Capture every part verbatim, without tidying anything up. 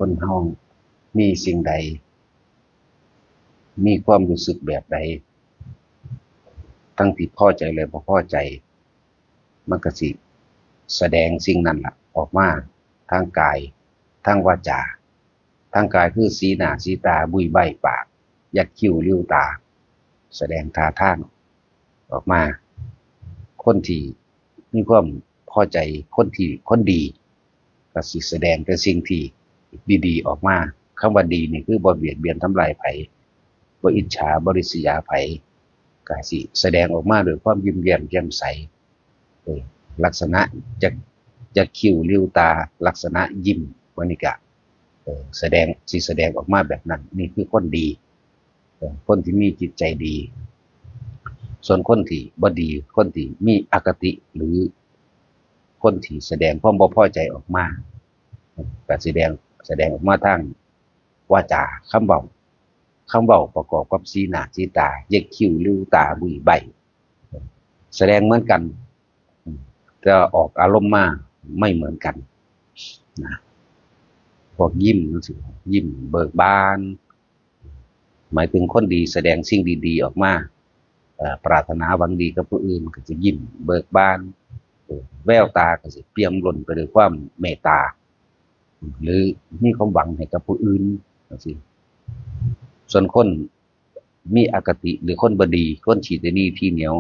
คนเฮามีสิ่งใด มีความรู้สึกแบบใด ทั้งที่พอใจและบ่พอใจ มันก็สิแสดงสิ่งนั้นล่ะออกมาทางกาย ทางวาจา ทางกายคือสีหน้าสีตา บุยใบ้ปาก ยักคิ้วริ้วตา แสดงท่าทางออกมา คนที่มีความพอใจ คนที่ คนดี ก็สิแสดงแต่สิ่งที่ดีๆออกมา คำว่าดีนี่คือบ่เบียดเบียนทำลายไผ บ่อิจฉา บ่ริษยาไผ ก็สิแสดงออกมาด้วยความยิ้มแย้มแจ่มใส เออ ลักษณะจะ จะคิ้วริ้วตา ลักษณะยิ้ม วันนี้ก็ เออ แสดง สิแสดงออกมาแบบนั้น นี่คือคนดี เออ คนที่มีจิตใจดี ส่วนคนที่บ่ดี คนที่มีอคติ หรือคนที่แสดงความบ่พอใจออกมา ก็แสดง แสดงออกมาทางวาจา คำเว้า คำเว้าประกอบกับสีหน้าสีตา ยักคิ้วริ้วตา บุยใบ้ แสดงเหมือนกัน แต่ออกอารมณ์มาไม่เหมือนกันนะ พวกยิ้มจั่งซี้ ยิ้มเบิกบาน หมายถึงคนดีแสดงสิ่งดีๆออกมา เอ่อ ปรารถนาหวังดีกับผู้อื่นก็จะยิ้มเบิกบาน เอ่อ แววตาก็สิเปี่ยมล้นไปด้วยความเมตตา หรือมีความหวังให้กับผู้อื่นจั่งซี้ ส่วนคนมีอคติ หรือคนบ่ดี คนขี้ตะหนี่ทีเหนียว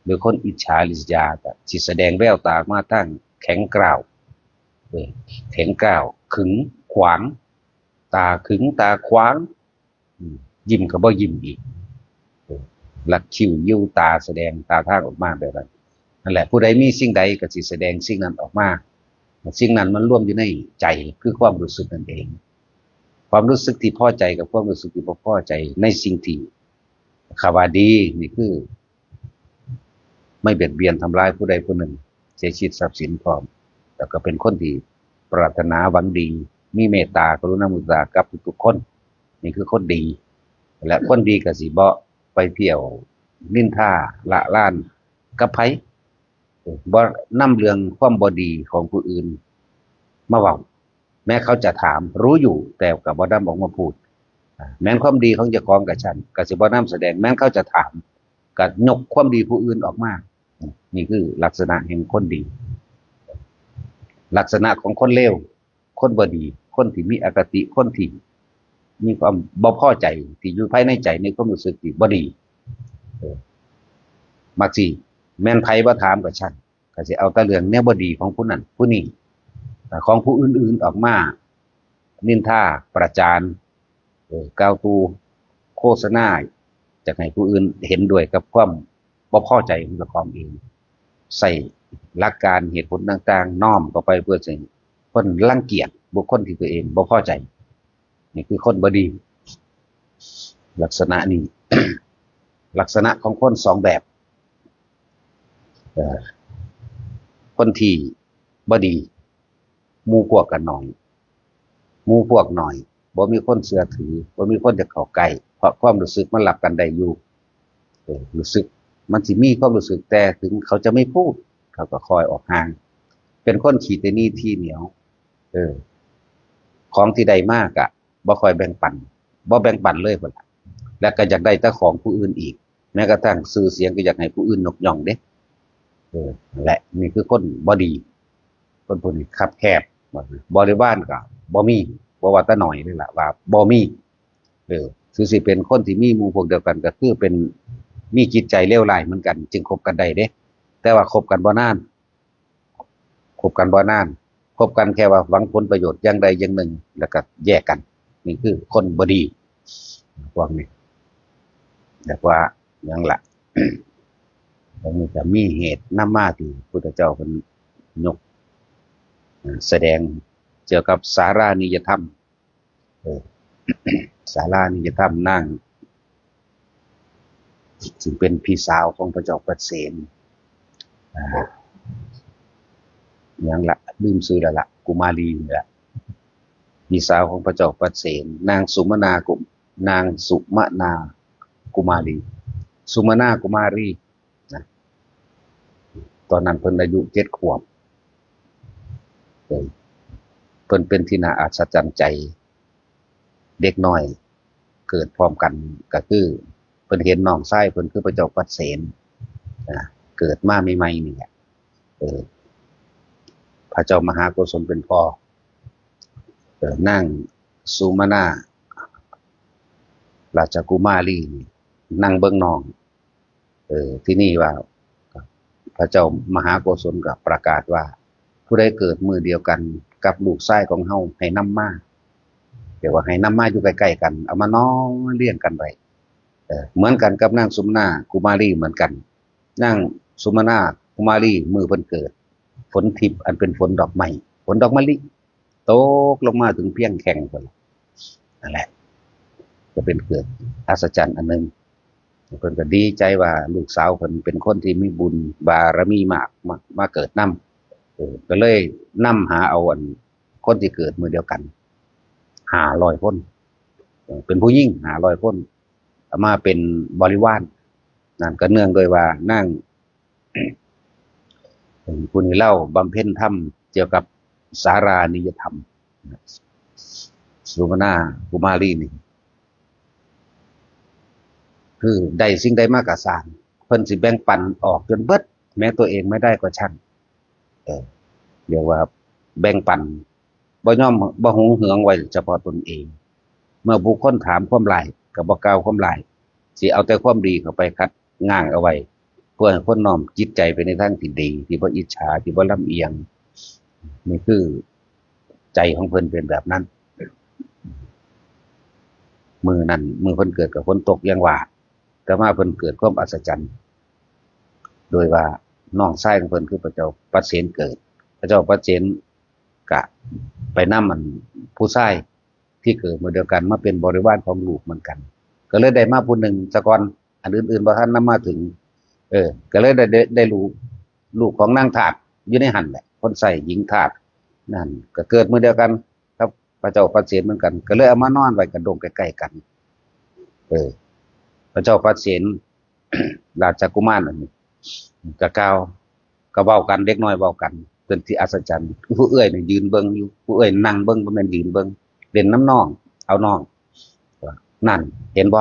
หรือคนอิจฉาริษยา ก็สิแสดงแววตามาทางแข็งกร้าว เออ แข็งกร้าว ขึงขวาง ตาขึงตาขวาง อืม ยิ้มก็บ่ยิ้มอีก เออ ลักคิ้วยิ้วตา แสดงท่าทางออกมาแบบนั้น นั่นแหละ ผู้ใดมีสิ่งใดก็สิแสดงสิ่งนั้นออกมา สิ่งนั้นมันรวมอยู่ในใจ คือความรู้สึกนั่นเอง ความรู้สึกที่พอใจกับความรู้สึกที่บ่พอใจในสิ่งที่ คำว่าดีนี่คือ ไม่เบียดเบียนทำร้ายผู้ใดผู้หนึ่ง เสียชีวิตทรัพย์สินพร้อม แล้วก็เป็นคนที่ปรารถนาหวังดี มีเมตตากรุณามุทิตากับทุกๆคน นี่คือคนดี และคนดีก็สิบ่ไปเที่ยวนินทาละลานกับไผ เออ บ่นำเรื่องความบ่ดีของผู้อื่นมาเว้า แม้เขาจะถาม รู้อยู่ แต่ก็บ่นำออกมาพูด อ่า แม้นความดีของเจ้าของก็ซั้น ก็สิบ่นำแสดง แม้นเขาจะถาม ก็ยกความดีผู้อื่นออกมา นี่คือลักษณะแห่งคนดี ลักษณะของคนเลว คนบ่ดี คนที่มีอคติ คนที่มีความบ่พอใจ ที่อยู่ภายในใจ ในความรู้สึกที่บ่ดี เออ มักสิ แม่นไผบ่ถามก็ซั้น ก็สิเอาแต่เรื่องแนวบ่ดีของผู้นั้นผู้นี้ อ่า ของผู้อื่นๆออกมา นินทา ประจาน เออ กล่าวตู่ โฆษณา อยากให้ผู้อื่นเห็นด้วยกับความบ่พอใจของเจ้าของเอง ใช้หลักการเหตุผลต่างๆ น้อมเข้าไปเพื่อให้คนรังเกียจบุคคลที่ตัวเองบ่พอใจ นี่คือคนบ่ดี ลักษณะนี้ ลักษณะของคนสองแบบ เอ่อ คนที่บ่ดี หมู่พวกก็น้อย หมู่พวกน้อย บ่มีคนเชื่อถือ บ่มีคนจะเข้าใกล้ เพราะความรู้สึกมันรับกันได้อยู่ เออ รู้สึก มันสิมีความรู้สึก แต่ถึงเขาจะไม่พูด เขาก็คอยออกห่าง เป็นคนขี้ตะหนี่ทีเหนียว เออ ของที่ได้มากะบ่ค่อยแบ่งปัน บ่แบ่งปันเลยพุ่นล่ะ แล้วก็อยากได้แต่ของผู้อื่นอีก แม้กระทั่งชื่อเสียงก็อยากให้ผู้อื่นยกย่องเด้ เออ นั่นแหละ นี่คือคนบ่ดี คนพวกนี้คับแคบ บริวารก็บ่มี บ่ว่าแต่น้อยเลยล่ะ ว่าบ่มี เออ คือสิเป็นคนที่มีหมู่พวกเดียวกัน ก็คือเป็น มีจิตใจเลวร้ายเหมือนกัน จึงคบกันได้เด้ แต่ว่าคบกันบ่นาน คบกันบ่นาน คบกันแค่ว่าหวังผลประโยชน์อย่างใดอย่างหนึ่ง แล้วก็แยกกัน นี่คือคนบ่ดี พวกนี้ แต่ว่าหยังล่ะ มันก็มีเหตุนำมาที่พุทธเจ้าเพิ่นยก เอ่อ แสดงเกี่ยวกับสารานิยธรรม เออ สารานิยธรรมนาง ซึ่งเป็นพี่สาวของพระเจ้าปเสน อ่า หยังละ ลืมชื่อแล้วละ กุมารีนี่แหละ พี่สาวของพระเจ้าปเสน นางสุมนากุ นางสุมนากุมารี สุมนากุมารี นะ ตอนนั้นเพิ่นอายุเจ็ดขวบ เออ พิ่นเป็นที่น่าอัศจรรย์ใจ เด็กน้อยเกิดพร้อมกัน ก็คือเพิ่นเห็นน้องชายเพิ่นคือพระเจ้าปัดเสน อ่า เกิดมาใหม่ๆนี่แหละ เออ พระเจ้ามหาโกศลเป็นพ่อ เออ นางสุมนา ราชกุมารีนี่นั่งเบิ่งน้อง เออ ที่นี่ว่า พระเจ้ามหาโกศลก็ประกาศว่า ผู้ใดเกิดมื้อเดียวกันกับลูกชายของเฮาให้นำมา เรียกว่าให้นำมาอยู่ใกล้ๆกัน เอามานอนเรียงกันไว้ เออ เหมือนกันกับนางสุมนากุมารีเหมือนกัน นางสุมนากุมารีมื้อเพิ่นเกิด ฝนทิพย์อันเป็นฝนดอกไม้ ฝนดอกมะลิ ตกลงมาถึงเพียงแข้งเพิ่น นั่นแหละ ก็เป็นเกิดอัศจรรย์อันหนึ่ง เพิ่นก็ดีใจว่าลูกสาวเพิ่นเป็นคนที่มีบุญบารมีมาก มา มาเกิดนำ เออ ก็เลยนำหาเอาอันคนที่เกิดมื้อเดียวกัน ห้าร้อยคน เออ เป็นผู้หญิง ห้าร้อยคน เอามาเป็นบริวาร นั่นก็เนื่องด้วยว่านาง ผู้นี้เล่าบำเพ็ญธรรมเกี่ยวกับสารานิยธรรม สุมนากุมารีนี่ คือได้สิ่งใดมาก็ซ่าง เพิ่นสิแบ่งปันออกจนเบิด แม้ตัวเองไม่ได้ก็ช่าง เออ เรียกว่าแบ่งปัน บ่ยอม บ่หวงหวงไว้เฉพาะตนเอง เมื่อบุคคลถามความร้าย ก็บ่กล่าวความร้าย สิเอาแต่ความดีเข้าไปขัดง้างเอาไว้ เพื่อให้คนน้อมจิตใจไปในทางที่ดี ที่บ่อิจฉา ที่บ่ลำเอียง นี่คือใจของเพิ่นเป็นแบบนั้น มื้อนั้น มื้อเพิ่นเกิดก็ฝนตกอย่างว่า แต่มาเพิ่นเกิดความอัศจรรย์ โดยว่าน้องชายของเพิ่นคือพระเจ้าปัดเสนเกิด พระเจ้าปัดเสนก็ไปนำอันผู้ชายที่เกิดมื้อเดียวกันมาเป็นบริวารของลูกเหมือนกัน ก็เลยได้มาผู้หนึ่งซะก่อน อันอื่นๆบ่ทันนำมาถึง เออ ก็เลยได้ ได้ ได้ลูก ลูกของนางทาสอยู่ในหั่นแหละ คนใช้หญิงทาสนั่น ก็เกิดมื้อเดียวกันกับพระเจ้าปัดเสนเหมือนกัน ก็เลยเอามานอนไว้กระด้งใกล้ๆกัน เออ พระเจ้าปัดเสน ราชกุมารอันนี้ ก็กล่าว ก็เว้ากัน เด็กน้อยเว้ากัน เป็นที่อัศจรรย์ ผู้เอื้อยนี่ยืนเบิ่งอยู่ ผู้เอื้อยนั่งเบิ่ง บ่แม่นยืนเบิ่ง เล่นนำน้อง เอาน้อง นั่น เห็นบ่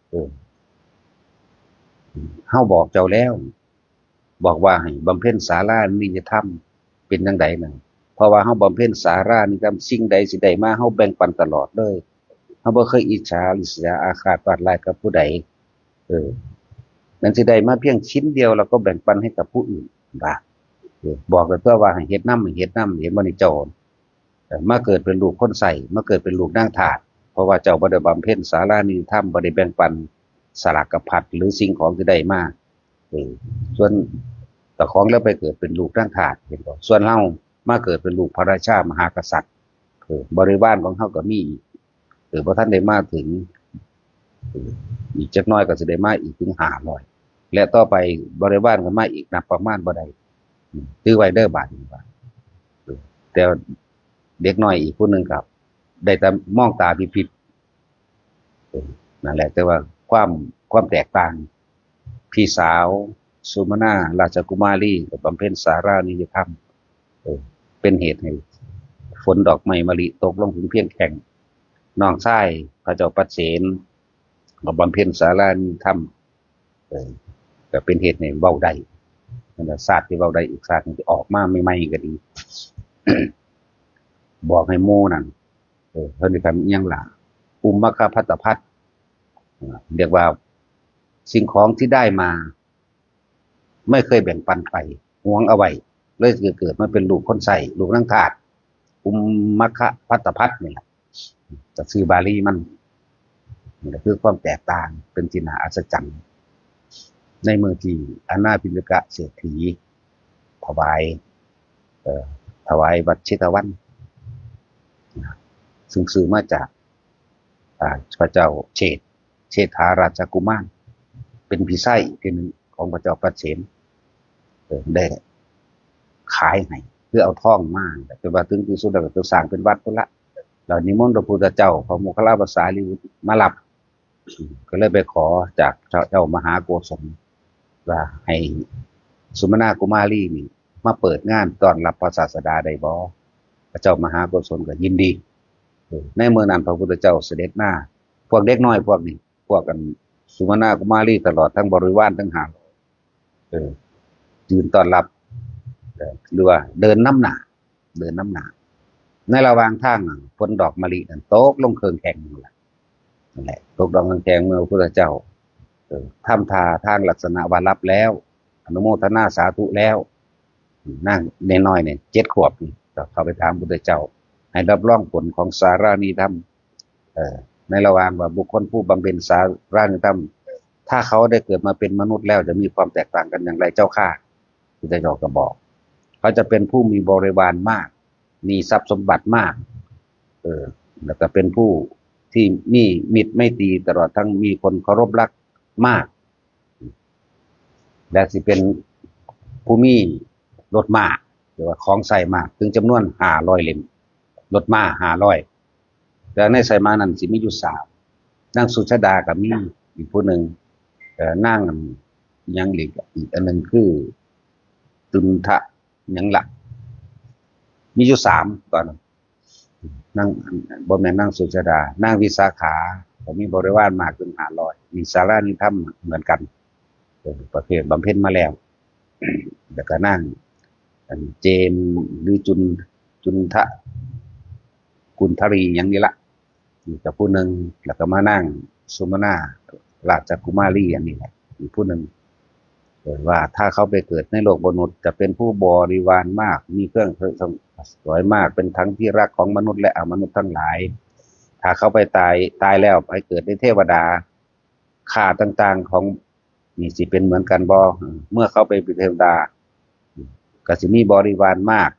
เออ เฮาบอกเจ้าแล้ว บอกว่าให้บำเพ็ญสารานิยธรรม เป็นจั่งใดนั่น เพราะว่าเฮาบำเพ็ญสารานิยธรรม สิ่งใดสิได้มา เฮาแบ่งปันตลอดเลย เฮาบ่เคยอิจฉาริษยาอาฆาตวาดร้ายกับผู้ใด เออ นั่นสิได้มาเพียงชิ้นเดียว แล้วก็แบ่งปันให้กับผู้อื่น ว่า เออ บอกแต่ตัวว่าให้เฮ็ดนำ ให้เฮ็ดนำ เห็นบ่นี่เจ้า เอ่อ มาเกิดเป็นลูกคนใช้ มาเกิดเป็นลูกนางทาส เพราะว่าเจ้าบ่ได้บำเพ็ญสารานิยธรรม บ่ได้แบ่งปันสลากพัดหรือสิ่งของที่ได้มา เออ ส่วนเจ้าของแล้วไปเกิดเป็นลูกนางทาส เห็นบ่ ส่วนเฮามาเกิดเป็นลูกพระราชามหากษัตริย์ เออ บริวารของเฮาก็มีอีก เออ บ่ทันได้มาถึง เออ อีกจักหน่อยก็สิได้มาอีกถึงห้าร้อย และต่อไปบริวารก็มาอีกนับประมาณบ่ได้ อืม ถือไว้เด้อบาดนี้ว่า เออ แต่เด็กน้อยอีกผู้หนึ่งก็ได้แต่มองตาพิบๆ เออ นั่นแหละ แต่ว่าความ ความแตกต่าง พี่สาวสุมนาราชกุมารีก็บำเพ็ญสารานิยธรรม เออ เป็นเหตุให้ฝนดอกไม้มะลิตกลงถึงเพียงแข้ง น้องชายพระเจ้าปัดเสนก็บำเพ็ญสารานิยธรรม เออ ก็เป็นเหตุให้เว้าได้ นั่นแหละ ชาติที่เว้าได้อีกชาติหนึ่งที่ออกมาใหม่ๆก็ดี บอกให้หมู่นั่น เออ เพิ่นสิทำอิหยังล่ะ อุมมัคคพัตตพัท อ่า เรียกว่าสิ่งของที่ได้มา ไม่เคยแบ่งปันใคร หวงเอาไว้ เลยเกิดมาเป็นลูกคนใช้ ลูกนางทาส อุมมัคคพัตตพัทนี่แหละ แต่ชื่อบาลีมัน นี่ก็คือความแตกต่าง เป็นที่น่าอัศจรรย์ ในเมื่อที่อนาถปิณฑกเศรษฐี ถวาย เอ่อ ถวายวัดเชตวัน ซึ่งซื้อมาจาก อ่า พระเจ้าเชษฐ เชษฐาราชกุมาร เป็นพี่ชายอีกทีหนึ่งของพระเจ้าปัดเสน เออ ได้ขายให้ เพื่อเอาทองมา แต่ว่าถึงที่สุดแล้วก็สร้างเป็นวัดพุ้นละ แล้วนิมนต์พระพุทธเจ้า พระโมคคัลลาภาษาลีบุตรมารับ ก็เลยไปขอจากเจ้า เจ้ามหาโกศล ว่าให้สุมนากุมารีนี่มาเปิดงานต้อนรับพระศาสดาได้บ่ พระเจ้ามหาโกศลก็ยินดี เออ ในเมื่อนั้นพระพุทธเจ้าเสด็จมา พวกเด็กน้อยพวกนี้ พวกกันสุวรรณกุมารีตลอดทั้งบริวารทั้งห้า เออ ยืนต้อนรับ เออ หรือว่าเดินนำหน้า เดินนำหน้า ในระหว่างทางน่ะ ฝนดอกมะลินั่นตกลงเคิ่งแข้งนั่นแหละ นั่นแหละ ตกลงเคิ่งแข้งเมื่อพระพุทธเจ้า เออ ทำท่าทางลักษณะว่ารับแล้ว อนุโมทนาสาธุแล้ว นางน้อยๆเนี่ย เจ็ดขวบนี่ ก็เข้าไปถามพุทธเจ้า ให้รับรองผลของสารานิธรรม เอ่อ ในระหว่างว่าบุคคลผู้บำเพ็ญสารานิธรรม ถ้าเขาได้เกิดมาเป็นมนุษย์แล้วจะมีความแตกต่างกันอย่างไรเจ้าข้า พุทธเจ้าก็บอก เขาจะเป็นผู้มีบริวารมาก มีทรัพย์สมบัติมาก เออ แล้วก็เป็นผู้ที่มีมิตรไมตรีตลอดทั้งมีคนเคารพรักมาก และสิเป็นผู้มีรถม้า หรือว่าของใช้มาก ถึงจำนวนห้าร้อยเล่ม รถม้าห้าร้อย แต่ในใช้มากนั้นสิมีอยู่สาม นางสุชาดาก็มีอีกผู้หนึ่ง เอ่อ นางอันยังอีก อีกอันหนึ่งคือ จุนทะยังละ มีอยู่สามตอนนั้น นาง บ่แม่นนางสุชาดา นางวิสาขา ก็มีบริวารมากถึงห้าร้อย มีสารานิธรรมเหมือนกัน เออ ประเภทบำเพ็ญมาแล้ว แล้วก็นาง อันเจน หรือจุน จุนทะ กุนทรีอย่างนี้ละ นี่ก็ผู้หนึ่ง แล้วก็มานางสุมนา ราชกุมารีอันนี้แหละ อีกผู้หนึ่ง เออ ว่าถ้าเขาไปเกิดในโลกมนุษย์ จะเป็นผู้บริวารมาก มีเครื่องใช้สอยมาก เป็นทั้งที่รักของมนุษย์และอมนุษย์ทั้งหลาย ถ้าเขาไปตาย ตายแล้วไปเกิดในเทวดา ค่าต่างๆของนี่สิเป็นเหมือนกันบ่ เมื่อเขาไปเป็นเทวดา ก็สิมีบริวารมาก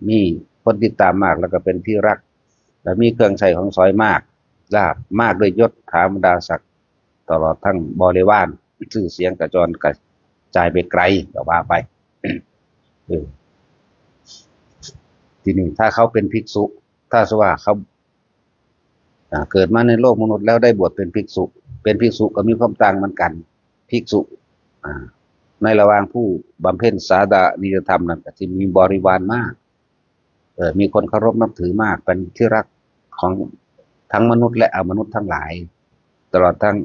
มีคนติดตามมาก แล้วก็เป็นที่รัก และมีเครื่องใช้ของสอยมาก ลาภมากด้วยยศถาบรรดาศักดิ์ ตลอดทั้งบริวาร ชื่อเสียงกระจรกระจายไปไกล ก็ว่าไป เออ ทีนี้ถ้าเขาเป็นภิกษุ ถ้าสมมุติว่าเขา อ่า เกิดมาในโลกมนุษย์แล้วได้บวชเป็นภิกษุ เป็นภิกษุก็มีความต่างเหมือนกัน ภิกษุ อ่า ในระหว่างผู้บำเพ็ญสารานิยธรรมนั้นก็สิมีบริวารมาก เอ่อ มีคนเคารพนับถือมาก เป็นที่รักของทั้งมนุษย์และอมนุษย์ทั้งหลาย ตลอดทั้ง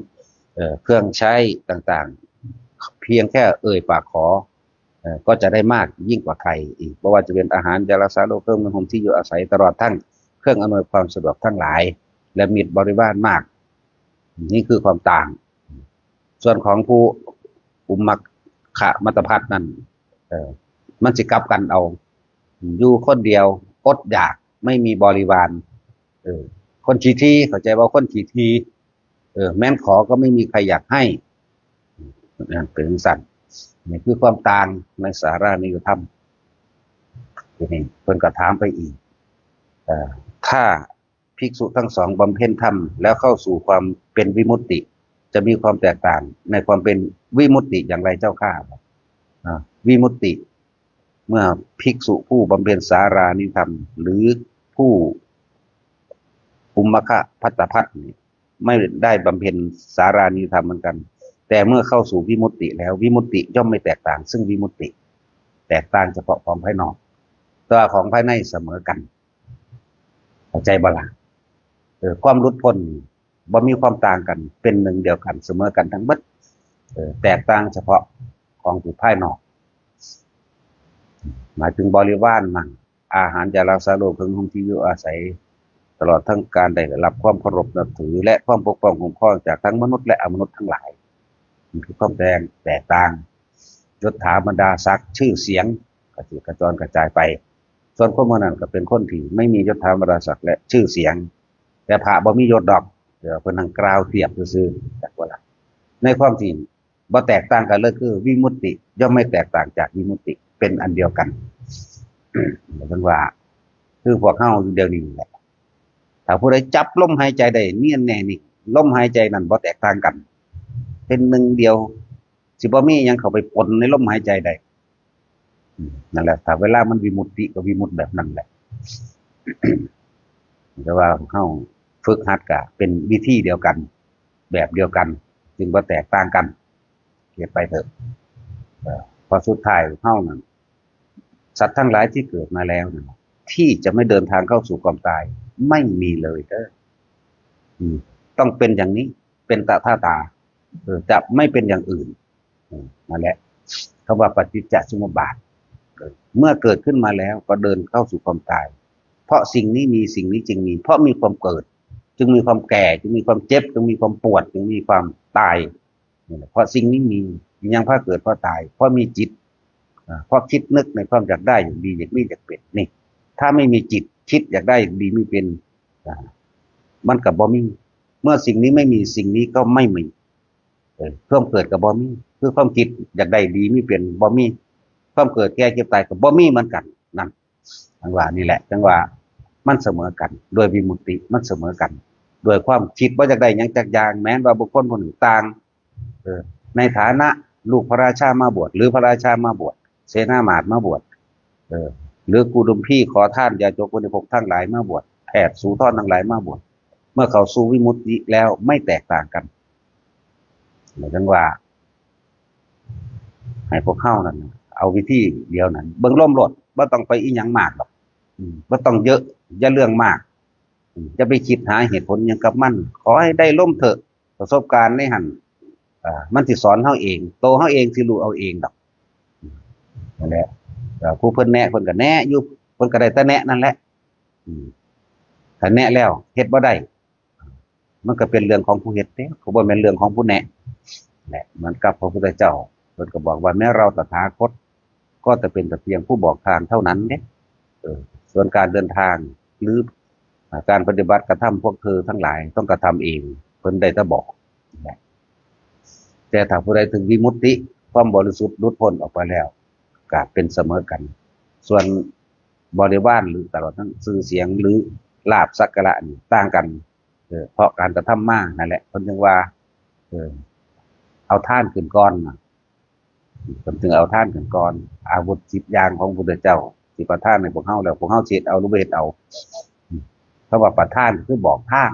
เอ่อ เครื่องใช้ต่างๆ เพียงแค่เอ่ยปากขอ เอ่อ ก็จะได้มากยิ่งกว่าใครอีก เพราะว่าจะเป็นอาหารยารักษาโรค เครื่องนุ่งห่มที่อยู่อาศัย ตลอดทั้งเครื่องอำนวยความสะดวกทั้งหลาย และมีบริวารมาก นี่คือความต่าง ส่วนของผู้อุมมัคคะมัตตพัทนั้น เอ่อ มันสิกลับกันเอา อยู่คนเดียว อดอยาก ไม่มีบริวาร เออ คนขี้ถี่ เข้าใจว่าคนขี้ถี่ เออ แม้นขอก็ไม่มีใครอยากให้ นั่นเป็นจั่งซั้น นี่คือความต่างในสารานิยธรรม ทีนี้เพิ่นก็ถามไปอีก เอ่อ ถ้าภิกษุทั้งสองบำเพ็ญธรรมแล้วเข้าสู่ความเป็นวิมุตติ จะมีความแตกต่างในความเป็นวิมุตติอย่างไรเจ้าข้า อ่า วิมุตติ เมื่อภิกษุผู้บำเพ็ญสารานิธรรม หรือผู้อุมมัคคะพัตตพัทนี่ ไม่ได้บำเพ็ญสารานิธรรมเหมือนกัน แต่เมื่อเข้าสู่วิมุตติแล้ว วิมุตติย่อมไม่แตกต่างซึ่งวิมุตติ แตกต่างเฉพาะของภายนอก แต่ว่าของภายในเสมอกัน เข้าใจบ่ล่ะ เออ ความหลุดพ้นบ่มีความต่างกัน เป็นหนึ่งเดียวกัน เสมอกันทั้งหมด เออ แตกต่างเฉพาะของผู้ภายนอก หมายถึงบริวารมั่ง อาหารยารักษาโรค เครื่องนุ่งห่มที่อยู่อาศัย ตลอดทั้งการได้รับความเคารพนับถือ และความปกป้องคุ้มครองจากทั้งมนุษย์และอมนุษย์ทั้งหลาย นี่คือความแตก แตกต่าง ยศถาบรรดาศักดิ์ ชื่อเสียง กระจิตกระจรกระจายไป ส่วนคนหมู่นั้นก็เป็นคนที่ไม่มียศถาบรรดาศักดิ์และชื่อเสียง แต่พระบ่มียศดอก เดี๋ยวเพิ่นนั่งกล่าวเทียบซื่อๆ จักว่าล่ะ ในความจริง บ่แตกต่างกันเลย คือวิมุตติย่อมไม่แตกต่างจากวิมุตติ เป็นอันเดียวกัน เพิ่นว่า คือพวกเฮาอยู่เดี๋ยวนี้แหละ ถ้าผู้ใดจับลมหายใจได้เนียนแน่นี่ ลมหายใจนั่นบ่แตกต่างกัน เป็นหนึ่งเดียว สิบ่มีหยังเข้าไปปนในลมหายใจได้ อืม นั่นแหละ ถ้าเวลามันวิมุตติก็วิมุตติแบบนั้นแหละ แต่ว่าเฮาฝึกหัดก็เป็นวิธีเดียวกัน แบบเดียวกัน จึงบ่แตกต่างกัน เฮ็ดไปเถอะ เอ่อ เพราะสุดท้ายเฮานั่น สัตว์ทั้งหลายที่เกิดมาแล้วนั่น ที่จะไม่เดินทางเข้าสู่ความตาย ไม่มีเลยเด้อ อืม ต้องเป็นอย่างนี้ เป็นตถาตา เออ จะไม่เป็นอย่างอื่น อืม นั่นแหละ คำว่าปฏิจจสมุปบาท เออ เมื่อเกิดขึ้นมาแล้วก็เดินเข้าสู่ความตาย เพราะสิ่งนี้มี สิ่งนี้จึงมี เพราะมีความเกิด จึงมีความแก่ จึงมีความเจ็บ จึงมีความปวด จึงมีความตาย นี่แหละ เพราะสิ่งนี้มี ยังพาเกิดพาตาย เพราะมีจิต อ่า เพราะคิดนึกในความอยากได้ อยากดี อยากมี อยากเป็น นี่ ถ้าไม่มีจิตคิดอยากได้ อยากดี มีเป็น อ่า มันก็บ่มี เมื่อสิ่งนี้ไม่มี สิ่งนี้ก็ไม่มี เออ ความเกิดก็บ่มี คือความคิดอยากได้ดี มีเป็น บ่มี ความเกิดแก่เจ็บตายก็บ่มีเหมือนกัน นั่น จังว่านี่แหละ จังว่ามันเสมอกัน โดยวิมุตติมันเสมอกัน โดยความคิดบ่อยากได้หยังจักอย่าง แม้นว่าบุคคลผู้หนึ่งต่าง เออ ในฐานะลูกพระราชามาบวช หรือพระราชามาบวช เสนามาตย์มาบวช เออ หรือกุดุมพีขอทานยาจกบริโภคทั้งหลายมาบวช แพทย์สูทรทั้งหลายมาบวช เมื่อเข้าสู่วิมุตติแล้วไม่แตกต่างกัน หมายถึงว่า ให้พวกเฮานั่นน่ะ เอาวิธีเดียวนั้น เบิ่งลมโลด บ่ต้องไปอีหยังมากดอก อืม บ่ต้องเยอะ อย่าเรื่องมาก อืม อย่าไปคิดหาเหตุผลหยังกับมัน ขอให้ได้ลมเถอะ ประสบการณ์ในหั่น อ่า มันสิสอนเฮาเอง โตเฮาเองสิรู้เอาเองดอก อืม นั่นแหละ เอ่อ ผู้เพิ่นแนะ เพิ่นก็แนะอยู่ เพิ่นก็ได้แต่แนะนั่นแหละ อืม ถ้าแนะแล้วเฮ็ดบ่ได้ มันก็เป็นเรื่องของผู้เฮ็ดเด้ ก็บ่แม่นเรื่องของผู้แนะ แหละ เหมือนกับพระพุทธเจ้า เพิ่นก็บอกว่า แม้เราตถาคต ก็จะเป็นแต่เพียงผู้บอกทางเท่านั้นเด้ เออ ส่วนการเดินทาง หรือ อ่า การปฏิบัติกระทำพวกเธอทั้งหลายต้องกระทำเอง เพิ่นได้แต่บอก แหละ แต่ถ้าผู้ใดถึงวิมุตติ ความบริสุทธิ์หลุดพ้นออกไปแล้ว ก็เป็นเสมอกัน ส่วนบริวารหรือตลอดทั้งชื่อเสียงหรือลาภสักการะนี่ต่างกัน เออ เพราะการกระทำมานั่นแหละ เพิ่นจึงว่า เออ เอาทานขึ้นก่อนน่ะ เพิ่นจึงเอาทานขึ้นก่อน อาวุธสิบอย่างของพระพุทธเจ้า สิประทานให้พวกเฮาแล้ว พวกเฮาสิเฮ็ดเอาหรือบ่เฮ็ดเอา คำว่าประทานคือบอกทาง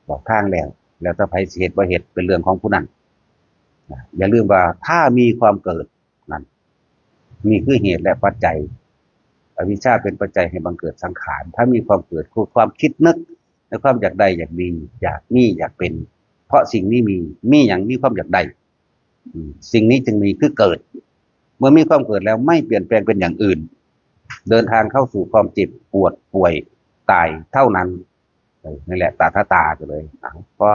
บอกทางแล้ว แล้วแต่ไผสิเฮ็ดบ่เฮ็ดเป็นเรื่องของผู้นั้น นะ อย่าลืมว่าถ้ามีความเกิด นั่น นี่คือเหตุและปัจจัย อวิชชาเป็นปัจจัยให้บังเกิดสังขาร ถ้ามีความเกิดคือความคิดนึกในความอยากได้ อยากดี อยากมี อยากเป็น เพราะสิ่งนี้มี มีหยัง มีความอยากได้ อืม สิ่งนี้จึงมี คือเกิด เมื่อมีความเกิดแล้วไม่เปลี่ยนแปลงเป็นอย่างอื่น เดินทางเข้าสู่ความเจ็บปวดป่วยตายเท่านั้น เออ นั่นแหละ ตถาตาก็เลย อ่ะ พอ